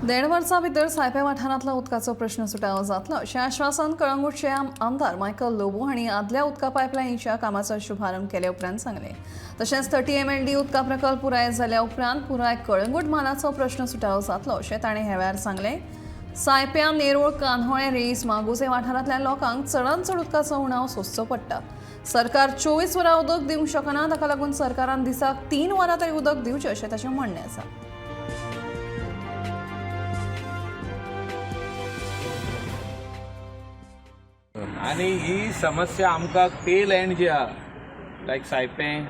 देड वर्सां भितर सायपे वाठारांतलो उदकाचो प्रश्न सुटावो जातलो अशें आश्वासन कळंगूटचे आमदार मायकल लोबो हांणी आदल्या उदका पायपलायनीच्या कामाचो शुभारंभ केले उपरांत सांगलें. तशेंच 30 MLD उदका प्रकल्प पुराय जाल्या उपरांत पुराय कळंगूट म्हालाचो प्रश्न सुटावो जातलो अशें ताणें ह्या वेळार सांगलें. सायप्या, नेरूळ, कांदोळे, रेईस मागुजे वाठारांतल्या लोकांक चडांत चड उदकाचो उणाव सोंसचो पडटा. सरकार 24 वरां उदक दिवंक शकना. ताका लागून सरकारान दिसाक 3 वरां तरी उदक दिवचें अशें ताचें म्हणणें आसा. आणि ही समस्या आमकां टेल एंड जी आहा, लायक सायपें,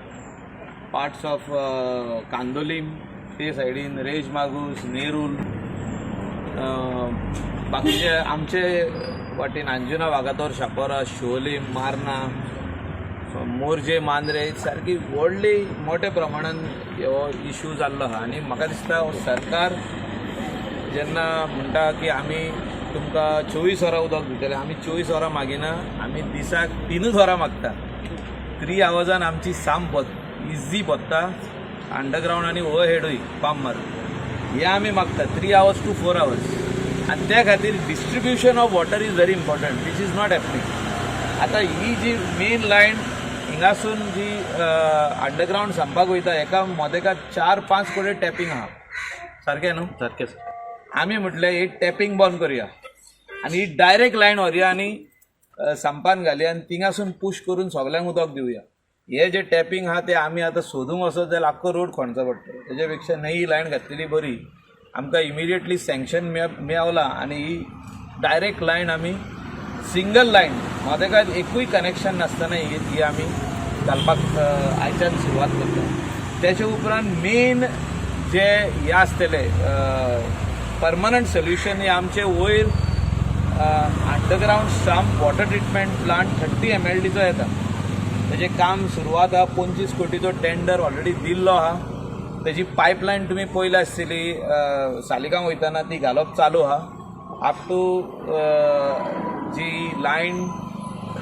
पार्ट्स ऑफ कांदोलीम, ते सायडीन रेज मागूस, नेरूल, बाकीचे आमचे वाटेन अंजुना, वागातोर, शापोरा, शिवोलीम, मार्ना, मोरजे, मांद्रे सारकी व्हडली मोठ्या प्रमाणान हो इशू जाल्लो आहा. आनी म्हाका दिसता हो सरकार जेन्ना म्हणटा की आमी तुमकां 24 वरां उदक दितले, आमी 24 वरां मागिना, आमी दिसाक 3ूच वरां मागता. 3 आवर्सान आमची साम इझी भरता, अंडरग्रावंड आनी ओवरहेडूय पंप मारून. हे आमी मागता 3 hours to 4 hours. आनी त्या खातीर distribution of water is very important, which is not happening. आतां ही जी मेन लायन हिंगासून जी अंडरग्रावंड संपाक वयता, हेका मदेका 4-5 कडेन टॅपिंग आहा. सारकें न्हू? सारकें सर. आमी म्हटलें ही टॅपिंग बंद करुया आनी ही डायरेक्ट लायन व्हरुया आनी संपान घालया आनी थिंगासून पूश करून सगल्यांक उदक दिवया. हे जे टॅपिंग आहा ते आमी आतां सोदूंक वचत जाल्यार आख्खो रोड खणचो पडटलो. तेजे पेक्षा न्ही ही लायन घातलेली बरी. आमकां इमिडिएटली सँक्शन मेवला आनी ही डायरेक्ट लायन आमी सिंगल लायन मदेकात एकूय कनेक्शन नासतना ही ही आमी घालपाक आयच्यान सुरवात करता. तेचे उपरांत मेन जे हे आसतले परमनंट सोल्युशन, हे आमचे वयर underground sump water treatment plant 30 MLDचो येता. तेजें काम सुरवात आहा. 25 कोटीचो टेंडर ऑलरेडी दिल्लो आहा. तेजी पायपलायन तुमी पळयल्या आसतली, सालिगांव वयतना ती घालप चालू आहा. अप टू जी लायन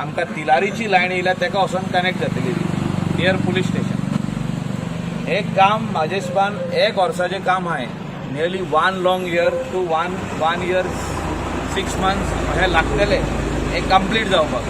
आमकां तिलारीची लायन येयल्या तेका वचोन कनेक्ट जातली ती नियर पुलीस स्टेशन. हे काम म्हाजे हिसपान एक वर्साचें काम आहाय. Nearly one long year to one year 6 months हे लागतले हे कंप्लीट जावपाक.